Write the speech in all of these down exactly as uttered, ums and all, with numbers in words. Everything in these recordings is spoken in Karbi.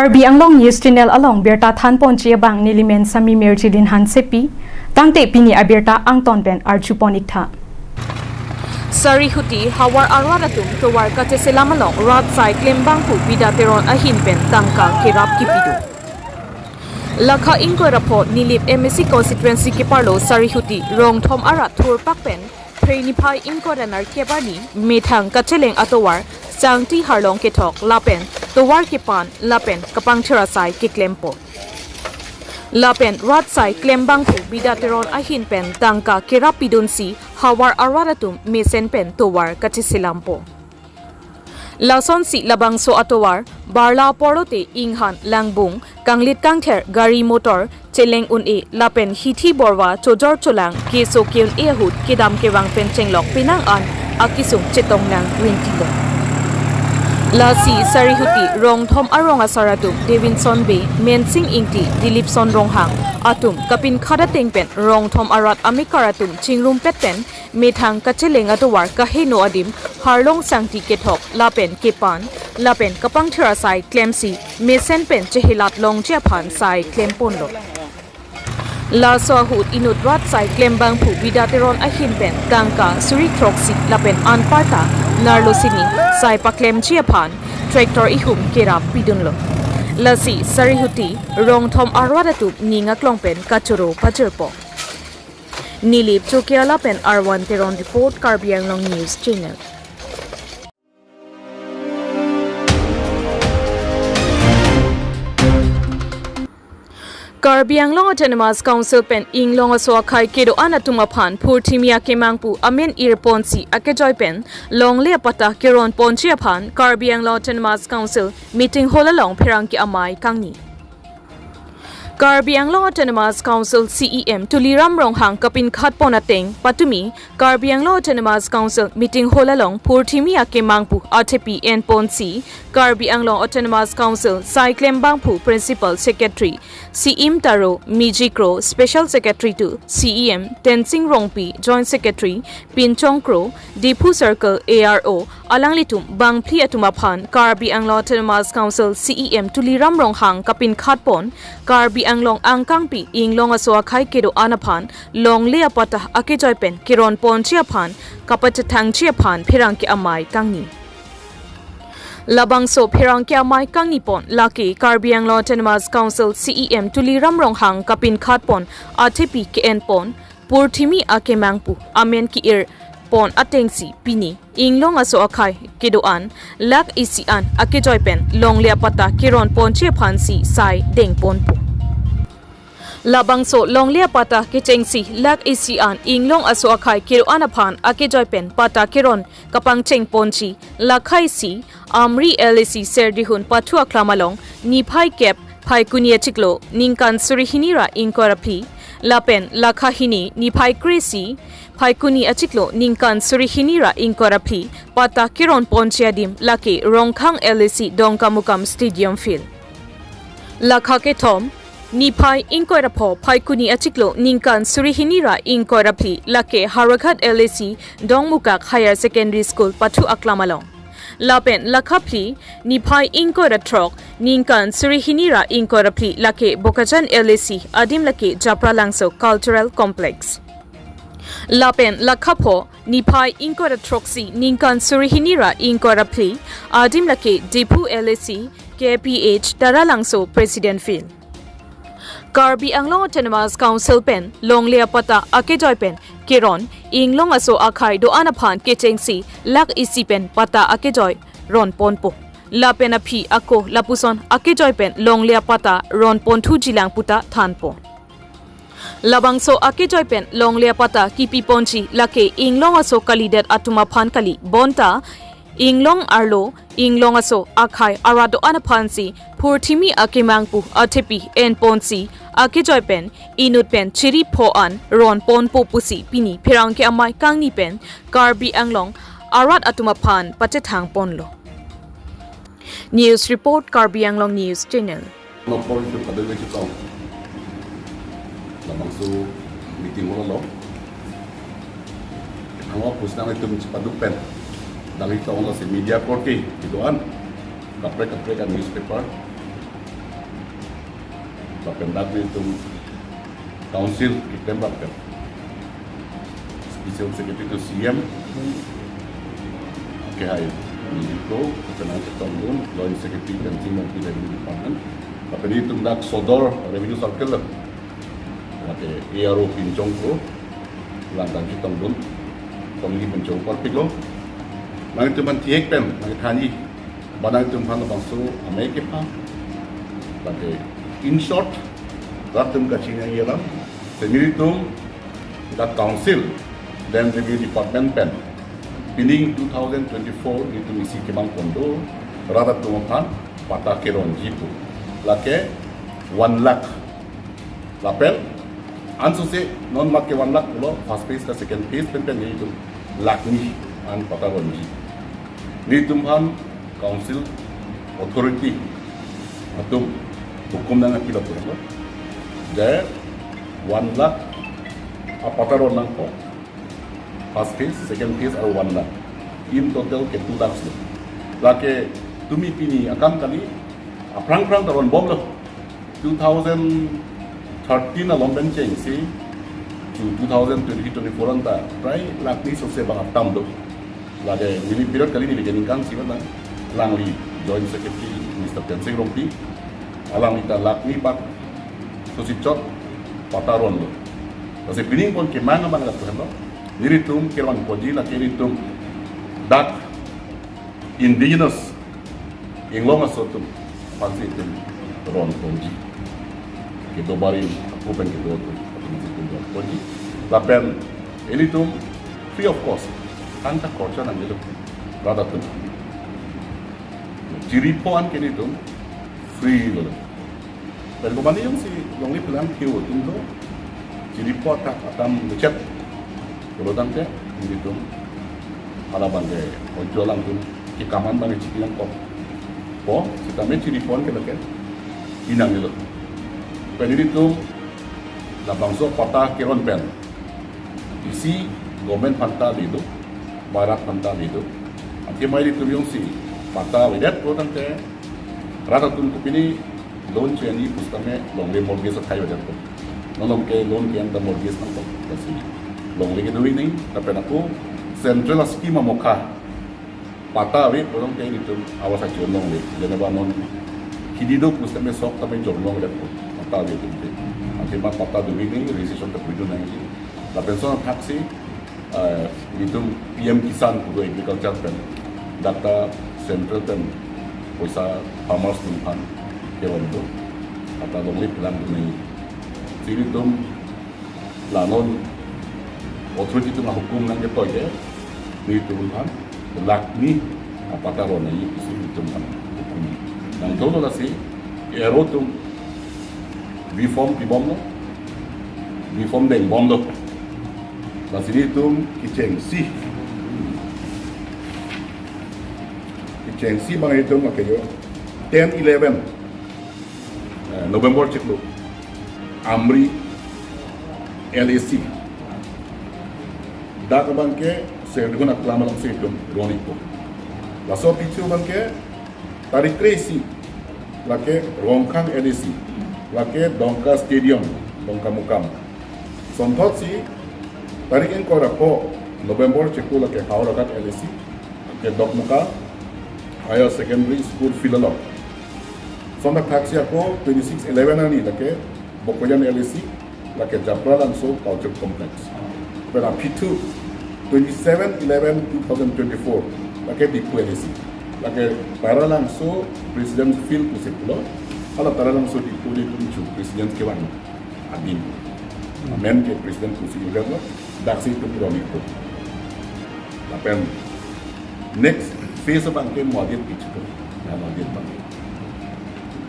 Karbi Anglong News Channel along birta thanponji abang nelimen Sami Mirjilin Hansepi, tangte pini abirta angton pen arjupon iktha. Sarihuti havar arat atum tovar kacheselam along rat asai klembangphu Bida Teron ahin pen tangka kerap kipidun. Lakha ingkoi ra pho Nilip M A C constituency keparlo Sarihuti Rongthom arat thurpak pen Phre niphai ingkoi ra nerkep arni methang kacheleng atovar sangti harlong kethok lapen tovar kepan lapen kapangthir asai keklempo. Lapen rat asai klembangphu Bida Teron ahin pen tangka kerap pidunsi havar arat atum mesen pen tovar kacheselampo. Lasonsi labangso atovar barla porlote inghan langbung, kanglit kangther, gari motor cheleng un-e lapen hithi borva chojor cholang keso ke-un-e ahut kedam kevang pen chenglok penang an akesung chetong nang rinti lo. Lasi Sarihuti Rongthom arong asar atum Davidson Bey, Mensing Ingti, Dilipson Ronghang atum kapinkhat ateng pen Rongthom arat amekar atum chingrumpet pen methang kacheleng atovar kaheno adim harlong sangti kethok lapen kepan lapen kapangthir asai klemsi mesen pen chehelat longji aphan sai klemponlo. Laso ahut inut rat asai klembangphu Bida Teron ahin pen tangka suri throksi lapen anparta nerlo sini sai paklemji aphan tractor ihum kerap pidunlo. Lasi Sarihuti Rongthom arat atum ning aklong pen kachoro pajirpo. Nilip Chokiala pen Arwan Teron report, Karbi Anglong News Channel. Karbi Anglong Autonomous Council pen Inglong aso akhai kedo-an atum aphan phurthimi akemangpu amen irponsi akejoi pen longle apatta keronponji aphan Karbi Anglong Autonomous Council meeting hall along pherangke amei kangni. Karbi Anglong Autonomous Council C E M Tuliram Ronghang kapinkhatpon ateng patumi Karbi Anglong Autonomous Council meeting hall along phurthimi akemangpu athepi enponsi Karbi Anglong Autonomous Council sai klembangphu Principal Secretary Siim Taro, Miji Kro, Special Secretary to C E M Tensing Rongpi, Joint Secretary Pinchong Kro, Diphu Circle A R O, alanglitum bangphli atum aphan Karbi Anglong Autonomous Council C E M Tuliram Ronghang kapinkhatpon Karbi Anglong angkangpi Inglong aso akhai kedo-an aphan longle apatta akejoi pen keronponji aphan kapachethangji aphan pherangke amei kangni. Labangso pherangke amei kangnipon lake Karbi Anglong Autonomous Council C E M Tuliram Ronghang kapinkhatpon athepi ke-enpon phurthimi akemangpu amen ke-irpon atengsi pini Inglong aso akhai kedo-an lakh isi an akejoi pen longle apatta keronponji aphansi sai dengponpo. Labangso longle apatta kechengsi lakh isi an Inglong aso akhai kedo-an aphan akejoi pen patta keron kapangchengponji lakha isi Amri L A C Serdihun pathu aklam along niphai kep Phaikuni achiklo ningkan suri hini ra ingkoi ra phli lapen lakha hini niphai kre-isi Phaikuni achiklo ningkan suri hini ra ingkoi ra phli patta keronponji adim lake Rongkhang L A C Dongkamukam Stadium Field. Lakha kethom niphai ingkoi ra pho Phaikuni achiklo ningkan suri hini ra ingkoi ra phli lake Howraghat L A C Dongmukak Higher Secondary School pathu aklam along. Lapen lakha phli niphai ingkoi ra throk ningkan suri hini ra ingkoi ra phli lake Bokajan L A C adim lake Japralangso Cultural Complex. Lapen lakha pho niphai ingkoi ra throksi ningkan suri hini ra ingkoi ra phli adim lake Diphu L A C K P H Taralangso President Field. Karbi Anglong Autonomous Council pen longle apatta akejoi pen keron Inglong aso akhai do-an aphan kechengsi lakh isi pen patta akejoi ronponpo. Lapen aphi ako lapuson akejoi pen longle apatta ronponthujilang puta thanpo. Labangso akejoi pen longle apatta kipiponji lake Inglong aso kalidet atum aphan kali bonta Inglong arlo Inglong aso akhai arat do-an aphansi phurthimi akemangpu athepi enponsi akejoi pen inut pen chiri pho an ronponpo pusi pini pherangke amei kangni pen Karbi Anglong arat atum aphan pachethangponlo. News report, Karbi Anglong News Channel. Nopor itu kadang itu tong. Labangso meeting hall along. Ang pusnang itum chepaduk pen. Dali tong lo si media korte kedo-an. Kaprek kaprek an newspaper. Lapen dak nelitum council keklem rapet, special secretary to C M, akehai Ningje Kro, lapen nangchetongdun joint secretary Tensing Rongpi, revenue department. Lapen nelitum dak sodor revenue circle lo, lake A R O pinchong ko, lang tangchetongdun, committee pinchong parpiklo. Nangtum aphan thihek pen nangthanji, ba nangtum aphan labangso amei kepha. Lake, in short, rat atum kachiningri alam, te nelitum dak council, land revenue department pen, pining two thousand twenty-four nelitum isi kemang pon do, rat atum aphan patta keronji pu. Lake one lakh. Lapen ansose non mat ke one lakh pulo, first phase ta second phase pen pen nelitum lakh hini an patta ronji. Nelitum aphan council authority atum hukum nangpi lapu lo, je one lakh apatta ron nangpo, first phase, second phase, aru one lakh. In total ke two lakhs lo. Lake tumi pini akam kali, aphrang phrang ta ronbomlo. Two thousand thirteen along pen chengsi, to two thousand twenty twenty-four anta prai lakh hini sose bang atam do. Lake neli period kali, neli keningkan si ba nang, alangli joint secretary Mister Tensing Rongpi, alangli ta lakh hini bak sose chot patta ronlo. Lasi pining pon kemang abang lapu henlo, nelitum keron ponji, lake nelitum dak indigenous inglong aso atum aphansi itum ron ponji. Kedo barim, ako pen kedo atum aphansi itum ron ponji. Lapen ilitum free of cost, tangka khorcha nangjilo, rat atum. Chiripho an ke ilitum free lo. Pen komane jongsi longle phelang keu atum do, chiripho athak atam lechet pulo tangte, ilitum hala abangke ojo alangtum kekam an abangke chiki nangkokpo, sitame chiripho an ke lake pi nangjilo. Pen ilitum labangso patta keron pen isi government aphanta le do, ba rat aphanta le do. Athema ilitum jongsi patta avedet pulo tangte, rat atum kopine loan che-enji pusitame longle mortgage akhai avedet po. Non along ke loan ke-en ta mortgage nangpo, lasi longle kedo nangji. Lapen ako central scheme amokha patta ave pulo tangte ilitum awas achi-on longle. Jeneba non hidi do pusitame sok tame jor longlepo, patta ave atum te. Athema patta do nangji, registration ta pidun nangji. Lapen lason athaksi, eh, ilitum P M Kisan pu do agriculture pen, dak ta central pen poisa farmers atum aphan kevan do, patta longle phelang do nangji. Si ilitum la non authority atum ahukum nangketoi ke, nelitum aphan lakh hini apatta ron nangji pusi nelitum aphan hukum nangthulo. Lasi A R O atum V form pibomlo, V form dengbomlo. Lasi nelitum kechengsi, kechengsi abang itum akejo ten eleven, eh, November chiklo, Amri L A C, dak abangke Serdihun aklam alongsi itum ron-ikpo. Laso apichu abangke tarik kre-isi, lake Rongkhang L A C, lake Dongka Stadium, Dongkamukam. Sonthotsi tarik ingkoi ra pho November chiklo, lake Howraghat L A C, lake Dokmoka Higher Secondary School field along. Sonthot athaksi ako twenty-six eleven arni lake Bokojan L A C, lake Japralangso Culture Complex. Pen aphi thu twenty-seven eleven two thousand twenty-four, lake Diphu L A C, lake Taralangso President Field pusi pulo, hala Taralangso Diphu ilitum chu President kevang adim. Amen ke President pusi udah lo, daksi itum ron-ikpo. Lapen next phase abangke Moadet pichu, ya, Moadet abangke.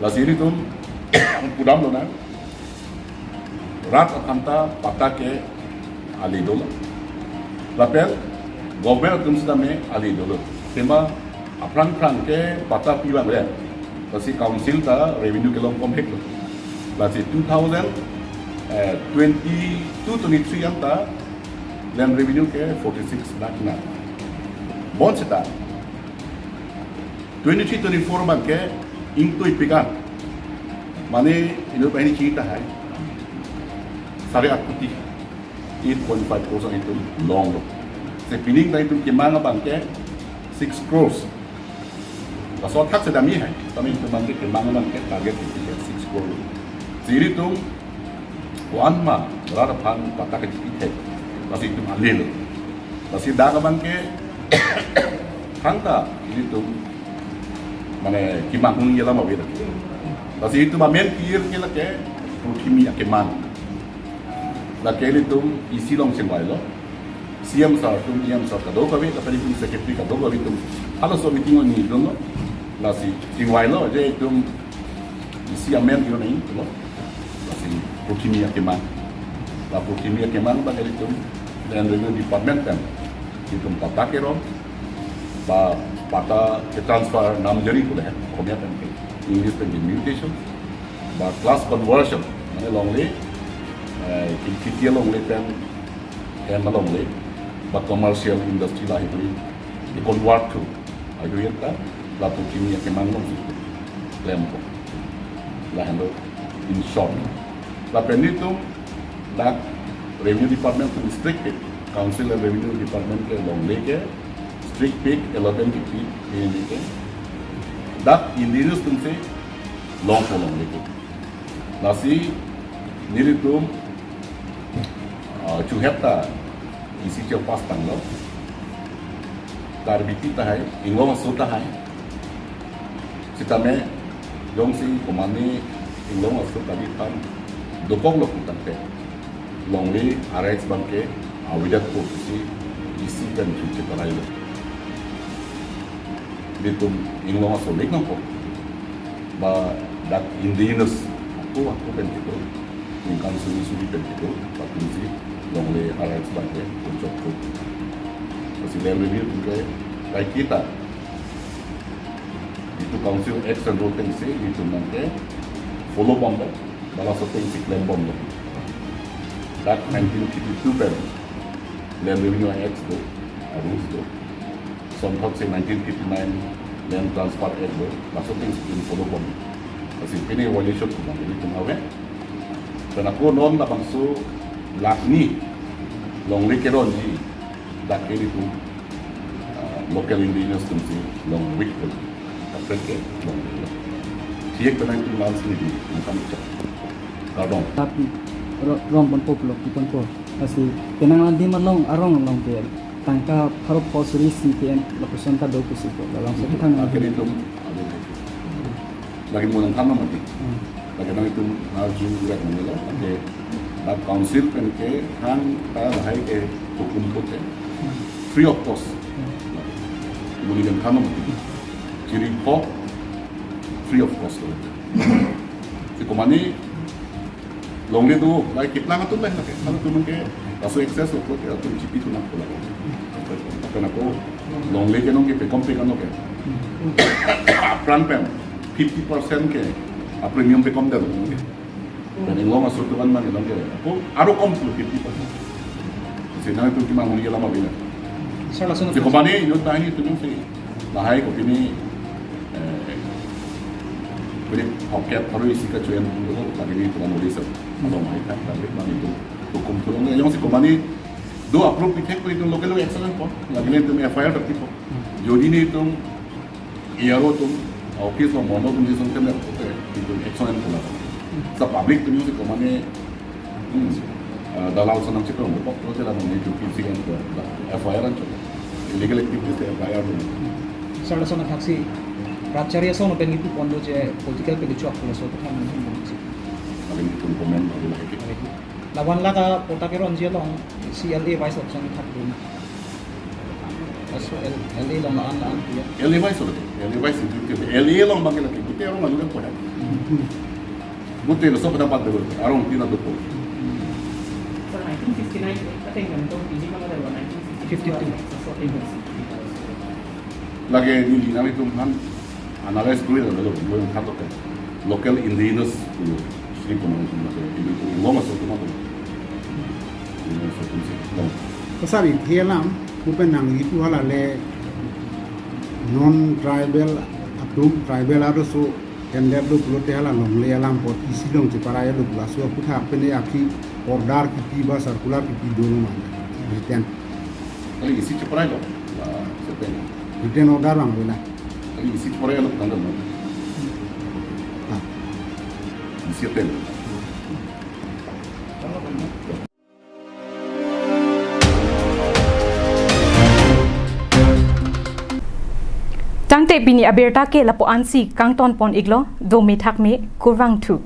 Lasi ilitum pudamlo nang, rat aphanta patta ke ale dolo. Lapen government atum sitame ale dolo. Athema aphrang phrang ke patta pi abang re. Lasi council ta revenue kelong komhek lo. Lasi two thousand, eh, twenty-two twenty-three anta land revenue ke forty-six lakh na. Bonseta twenty-three twenty-four abangke ingtui pik an Mane inut banghini chini tahai sare aat koti, eight point five crores itum longlo. Si pining ta itum kemang abang ke six crores. Laso athak si dam-i hai. Tame itum abang ke kemang abang ke target itum ke six crore. Si ilitum ko-an ma rat aphan patta kachipithek, lasi itum ale lo. Lasi dak abang ke thangta ilitum mane kemang huni alam ave lake. Lasi itum amen kir ke lake Pruthimi Akemang. Lake ilitum E C along chingvailo. C M sir atum, E M sir kadokave, lapen itum secretary kadokave atum halaso meeting along nangdunlo. Lasi chingvailo, je itum E C amen kiro nangdunlo. Lasi Pruthimi Akemang. La Pruthimi Akemang abang ilitum Land Revenue Department pen itum patta kerong, ba patta ke transfer, namjari pu lahai, Oxomiya pen ke, English pen ke mutation, ba class conversion, mane longle, eh, ki-, kheti alongle pen hem alongle, ba commercial industry lahai pu, i convert to, ajo yen ta, la Pruthimi Akemang alongsi klempo. Lahenlo in short. Lapen ilitum dak Revenue Department atum strict pik, Council and Revenue Department ke longle ke strict pik, allotment kipi, ini ke. Dak indigenous atumsi longpo longle ke. Lasi nelitum, ah, chuhep ta E C chepass tanglo. Karbi Api tahai, Inglong aso tahai. Sitame jongsi komane Inglong aso Karbi aphan dokoklo putangte, longle R X abang ke avedet po pusi E C pen chuche parai lo. Ilitum Inglong aso lek nangkok, ba dak indigenous ako ako pen kedo, ningkan suri suri pen kedo, latumsi longle R X abang ke puchok ko. Lasi Land Revenue atum ke kaike ta itum Council Act and Rule atengsi itum abang ke follow bomlo, ba laso atengsi klem bomlo. Dak nineteen fifty-two pen Land Revenue Act do, a rules do. Lason thotsi nineteen fifty-nine Land Transfer Act do, laso atengsi itum follow bomlo. Lasi pine violation pu abang ilitum ave. Pen ako non labangso lakh hini longle keronji dak ke ilitum, ah, local indigenous atumsi long week pen, kaprek ke long week. Thiek penang itum langsung di, nangkam chak. Kardom. Tapi ro-, rong ponpo pulo, pi ponpo. Lasi penang Langdim along, arong along ke tangka pharo pho suri isi pen lapuson kado pusi ko. Lalang so thang. Akhir itum, lagi mo nangkam mati. Hmm. Lake nangtum arju rat nanglo, lake dak council pen ke hang ta lahai ke hukum pute free of cost. Mo neli kan thanom, chiri pho free of cost lo. Si komane longle do, lahai keplang atum lahai lake, halatum ke laso access lo pute atum chipi thunak pula. Lapen ako longle ke nonke pekom pe kan lo ke. Aphrang pen fifty percent ke a premium pekom dam. Pen Inglong aso atum an mane nonke ako aro kom tu fifty percent. Si nangtum kemang huni alam abina. Sir, lason si komane inut banghini atum si lahai kopine, eh, pini pocket pharo isi kachoen tu lagi ni tuan uli sir. Along hai kan, tapi mane itum hukum tu long, jongsi komane do approve pithek ko itum local action po, lagi ni itum F I R ta tipo. Jodi nelitum A R O atum, office along mondol atum si song tem pute itum action pula. Sa public atum si komane, hmm, ah, dalal ason nangchekong, pok to sila nang itum P C kan ko, F I R an chok. Illegal activities F I R atum. Sir, lason athaksi rat chari ason pen itum pon do je political pen ichok pula so thang nang si. Paling itum comment lagi lagi. La one lakh a patta keronji along C L A wise option thak dun. Laso L-, L A along la-an la-an pu ya. L A wise lo, L A wise itu ke, L A along bang lagi, gute arong aju kan poda. Gute laso pada pat dulu, arong tina dopo. Sir, nineteen fifty-nine, I think, kan to, ini kan ada nineteen fifty-two. Fifty-two. Lake neli nanglitum aphan analyze kuri lo, lo, lo, lo, local indigenous, lo, sri kono, lo, lo, lo, lo, lo, lo, lo, lo, lo, lo, lo. Sir, isi alam, kupen nang itu hala le non tribal atum, tribal aruso Kemdep lo pulote hala longle alam apot isi along cheparai lo, laso aphuthak pen aphi order kipi ba circular kipi dolo ma, written. Kali isi cheparai lo, ah, sepen. Written order bang wena. Kali isi cheparai lo tanggal lo. Ah. Isi pen. Tangte pini abirta ke lapu-ansi kangtonpon-iklo, dome thakme, kurvangthu.